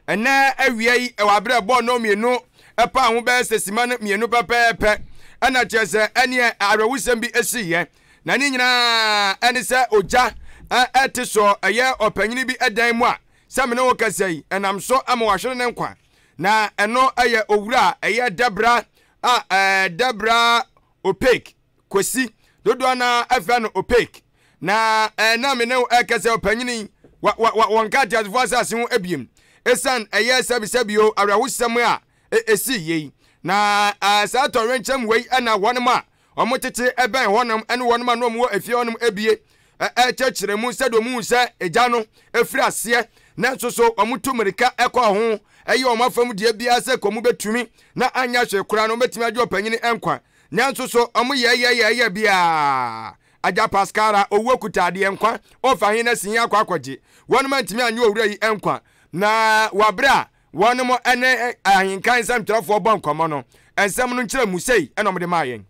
Ɛnnɛ awia yi, wɔ aberɛ a ɛbɔɔ nnɔnmienu paa ho bɛyɛ sɛ sima no mmienu pɛpɛɛpɛ, ɛna kyerɛ sɛ ɛneɛ awerɛhosɛm bi siiɛ. Na ne nyinaa ɛne sɛ ogya ɛte sɔ ɛyɛ ɔpanyini bi dan mu a sɛ me ne wo kasa yi, ɛnam so ama wahwere ne nkwa. Na ɛno ɛyɛ owura a ɛyɛ Debra a Debra Opake Kwesi, dodoɔ no ara frɛ no Opake. Na na me ne wo ɛkɛ sɛ ɔpanyini yi, wa, wa, wa, wɔnka ateasefoɔ asase ho ebiem, esiane ɛyɛ sɛbisɛbi o awerɛhosɛm a esii yei. Na saa tɔwrenkyɛm wei na wɔnom a wɔtete bɛn hɔnom ne wɔnom a na wɔwɔ efie hɔnom ebie ɛkyerɛkyerɛ mu sɛdeɛ wɔn hu sɛ egya no efiri aseɛ, nanso so wɔtu mmirika kɔ ho ɛyɛ wɔn afam deɛ biara sɛ kɔn mu bɛtumi na anyɛ hwee koraa no wɔbɛtumi agye ɔpanyini nkwa. Nanso so ɔmo yɛɛyɛɛyɛɛyɛ biaa Agya Pascal owuo kuta adeɛ nkwa ɔfa he na sin akɔ akɔgye wɔnom antumi annye owura yi nkwa na wɔ aberɛ a wɔnom ne ahenkan nsɛmtwerɛfoɔ bɔ nkɔmmɔ no nsɛm no nkyerɛmu sei na ɔmo de maa yɛn.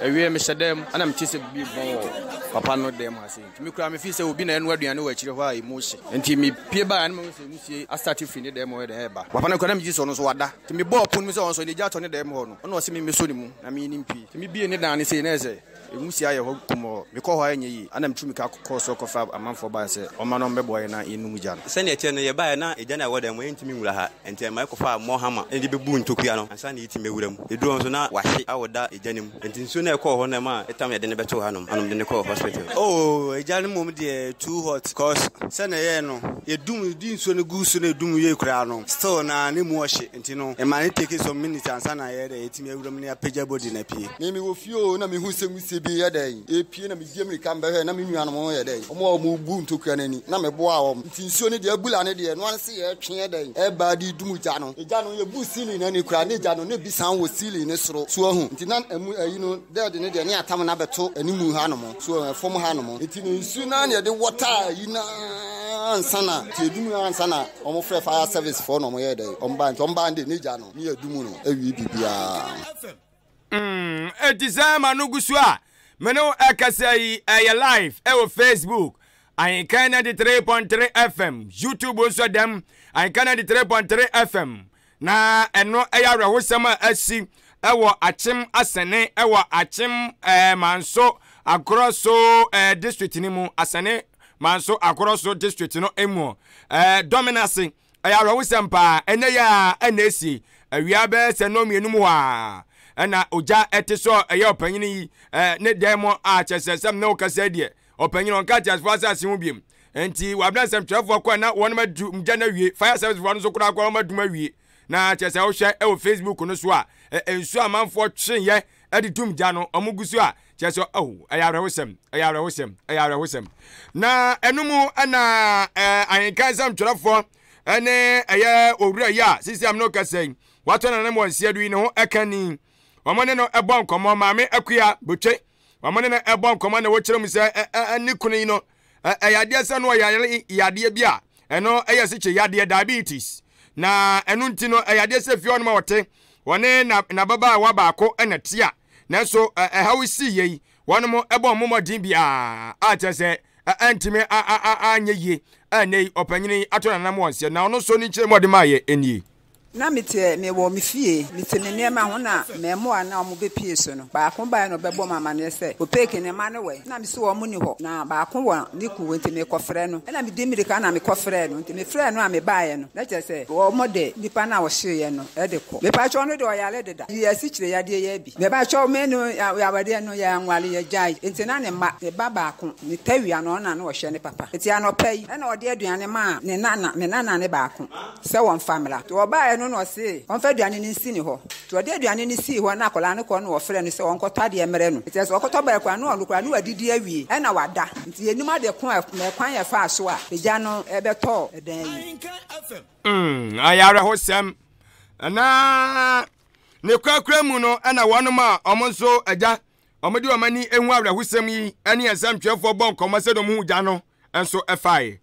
Awiei mehyɛ dan mu na mete sɛ biribi rebɔn wɔ papa no dan mu ha sei. Nti me koraa mefii sɛ obi na ɛrenoa aduane wɔ akyire hɔ a emu hye. Nti mepue baeɛ na mahu sɛ nwusie astate firi ne dan mu hɔ reba. Papa no koraa na megye di sɛ ɔno nso wada. Nti mebɔɔ pono mu sɛ ɔnsɔ ne gya atɔ ne dan mu hɔ no, ɛna ɔse memmɛsɔ ne mu na menni mpue. Nti mebuee ne dan no sei na ayɛ sɛ nwusie ayɛ hɔ kumɔɔ. Mekɔɔ hɔ a ɛnyɛ yie. Ɛna metu mmirika kɔɔ soro kɔfrɛɛ amanfoɔ baeɛ sɛ wɔmmra na wɔmmɛboa yɛn na yɛnnum gya no. Sɛnea ɛteɛ no, yɛbaeɛ na egya no a ɛwɔ dan mu no, yɛntumi nwura ha. Enti ɛma yɛkɔfaa more hammer na yɛde bɛbuu ntokua no ansa na yɛtumi awura mu. Yɛduruu hɔ nso na wahye a ɔda egya no mu. Enti nsuo no a ɛkɔɔ hɔ no na ɛmaa ɛtam yɛde no bɛtoo hanom na wɔde no kɔɔ hospital. Oh egya no mmom deɛ too hot cos sɛnea ɛyɛɛ no yɛdum yɛde nsuo no guu so na ɛdum wiei koraa no still na ne mu ɔhye nti no ɛma no take some minutes ansa na yɛyɛ dɛ yɛtumi awura mu na yɛapagya body no apue. Me mewɔ fie oo na mehu sɛ nwusie bi yɛ dɛn ɛrepue na medie mmirika mbɛhwɛ na me nuanom yɛ dɛn wɔn a wɔrebu ntokua no ani na meboaa wɔn nti nsuo no deɛ abula no deɛ ɛno ara ne sɛ yɛtwe yɛ dɛn ɛba de dum gya no egya no yɛbu ceiling no ani koraa na egya no na ebi san wɔ ceiling no soro so ahu nti na ɛmu ayi no dɛɛde no deɛ ne atam no abɛto animu ha nom so ɛfam ha nom nti no nsuo no ara na yɛde wɔta ayi no ansa na nti edum no ansa na wɔn frɛ fire service foɔ na wɔn yɛ dɛn wɔn ba nti wɔn ba de ne gya no ne yɛ dum no awie biribiara. Mm, eti sɛ ma no gu so a me ne wo ɛkasa yi ɛyɛ live ɛwɔ Facebook Ahenkan 93.3 FM, YouTube nso dɛm Ahenkan 93.3 FM na ɛno ɛyɛ awerɛhosɛm a asi ɛwɔ Akyem Asɛne ɛwɔ Akyem ɛɛ Manso Agorɔ so ɛɛ district no mu Asɛne Manso Agorɔ so district no emu ɛɛ Dɔmenase Ɛyɛ awerɛhosɛm paa. Ɛnnɛ yi ara na esie. Awia bɛyɛ sɛ nnɔnmienu mu hɔ ara na ogya te sɔɔ ɛyɛ ɔpanyin yi ne dan mu a kyerɛ sɛ sɛ me ne wo kasa yi deɛ, ɔpanyin ɔnka ateasefoɔ asase ho biom. Enti wɔabrɛ nsɛmtwerɛfoɔ kɔ a na wɔnom adu gya no awie. Fire service foɔ no nso koraa kɔ wɔn adum awie. Na kyerɛ sɛ wohwɛ wɔ Facebook no so a, nsuo a amanfoɔ tweeɛ de dum gya no, wɔn gu so a kyerɛ sɛ oh, ɛyɛ awerɛhosɛm, ɛyɛ awerɛhosɛm, ɛyɛ awerɛhosɛm. Na ɛno mu na ahenka nsɛmtwerɛfoɔ ne ɛyɛ owura yi a sisi am no kasa yi, watɔ nananom wɔ nseɛ do yi ne ho ɛka ni. Wɔn ne no ɛbɔ nkɔmmɔ, Maame Akua Botwe, wɔn ne no ɛbɔ nkɔmmɔ na wɔkyerɛ mu sɛ ne kunu yi no, ɛyɛ adeɛ sɛ no ɔyare yadeɛ bi a ɛno ɛyɛ sikye yadeɛ, diabetes. Na ɛno nti no ɛyɛ adeɛ sɛ fie hɔ nom a wɔte, wɔne n'ababaawa baako na te a nanso ɛhaw sii yei, wɔnom bɔ wɔn mmɔden biara a kyerɛ sɛ ɛntumi anyɛ yie a ɛnɛ yi ɔpanyini yi ato nanam wɔn nseɛ na ɔno nso ne nkyerɛmu a ɔde maayɛ nie. Na mete mewɔ me fie, mete me nneɛma ho na mmaamua a na wɔbɛpue so no, baako baeɛ na ɔbɛbɔɔ me amanneɛ sɛ, Opeke, ne mma no wɔ he? Na mese wɔn nni hɔ, na baako wɔ ne kuo nti merekɔfrɛ no. Ɛnna mede mmirika na mekɔfrɛɛ no, nti mefrɛɛ no a mebaeɛ no, na kyerɛ sɛ wɔde nipa no a ɔhyeeɛ no de kɔ. Mepakyɛw ɔno deɛ ɔyare deda, yi asikyire yadeɛ yi bi. Mepakyɛw me no awadeɛ no yɛanware yɛgyae, nti na ne mma, ne ba baako, ne tawia no ɔno na na ɔhwɛ ne papa. Nti anɔpa yi ɛna ɔde aduane maa ne nana, me nana ne baako sɛ wɔmfa mmra. Nti ɔbaeɛ no na ɔse ɔmfa aduane no nsi ne hɔ. Nti ɔde aduane no sii hɔ na akwadaa no kɔ na ɔfrɛ no sɛ ɔnkɔtɔ adeɛ mmrɛ no. Nti sɛ ɔkɔtɔ bae koraa na ɔno koraa na wadidi awie ɛna wada. Nti yɛnnim ade ko a ɛkwan a ɛfaa so a egya no bɛtɔɔ dan yi. Mm, ayɛ awerɛhosɛm. Na ne korakora mu no na wɔnom a wɔn nso agya wɔde wɔn ani ehu awerɛhosɛm yi ne nsɛmtwerɛfoɔ bɔ nkɔmmɔ sɛdeɛ wɔn hu gya no nso faeɛ.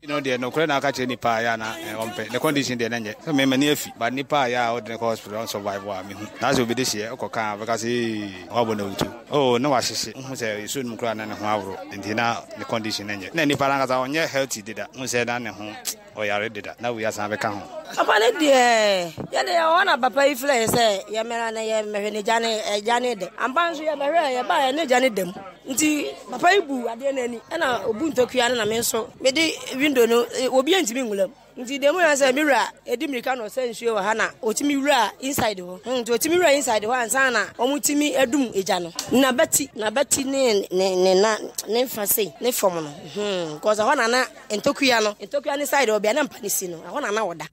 No deɛ nokorɛ na aka kyerɛ nipa a yɛ a na ɔmpɛ ne condition deɛ na nyɛ sɛ me m'ani afi but nipa a yɛ a ɔde no kɔ hospital ɔn survive a mehu na sɛ obi de hyeɛ ɔkɔ ka a ɔbɛka sɛ ee wabɔ no awutu oh na wahyehye wohu sɛ nsuo no mu koraa na ne ho aworo nti na ne condition na nyɛ na nipa no ankasa ɔnyɛ healthy deda wohu sɛ na ne ho. ɔyare deda na wei asan abɛka ho. Papa no deɛ, yɛn deɛ yɛwɔ hɔ na papa yi frɛ yɛ sɛ yɛmmɛra na yɛmmɛhwɛ n'agya ne agya ne dɛ. Ampa nso yɛbɛhwɛ yɛbaeɛ ne agya ne da mu. Nti papa yi bu adeɛ no ani ɛna obu ntokua no na me nso mede window no obi antumi nwura mu. Nti deɛ mu yɛ sɛ me wura ɛdi mirika na ɔsɛ nsuo wɔ ha na ɔtumi wura inside hɔ. Hmm, nti ɔtumi wura inside hɔ ansa na wɔtumi adum egya no. Na bɛti na bɛti ne ne ne na ne nfa sei ne fam no. Hmm, kɔsɛ hɔ na na Ntokua no, ntokua no side hɔ bea na mpa no si no, ɛhɔ na na ɔda.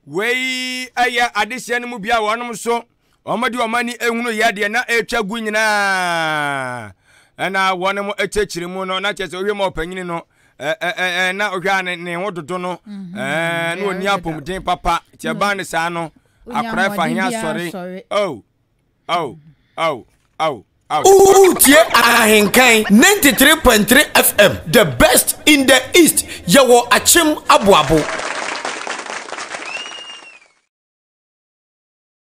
Wei yɛ adehyeɛ no mu bi a wɔnom nso wɔde wɔn ani ehunu yɛ deɛ na ɛretwa gu nyinaa ɛna wɔnom kyerɛkyerɛ mu no na kyerɛ sɛ wohwɛ mu ɔpanyini no ɛɛ na wohwɛ a ne ho dodo no mhm. ɛɛ na ɔni apɔmuden papa kyɛ ban ne saa no akora ɛfa he asɔre oh Oh, oh, oh. Woretie Ahenkan 93.3 FM, the best in the East. Yɛwɔ Akyem Aboabo.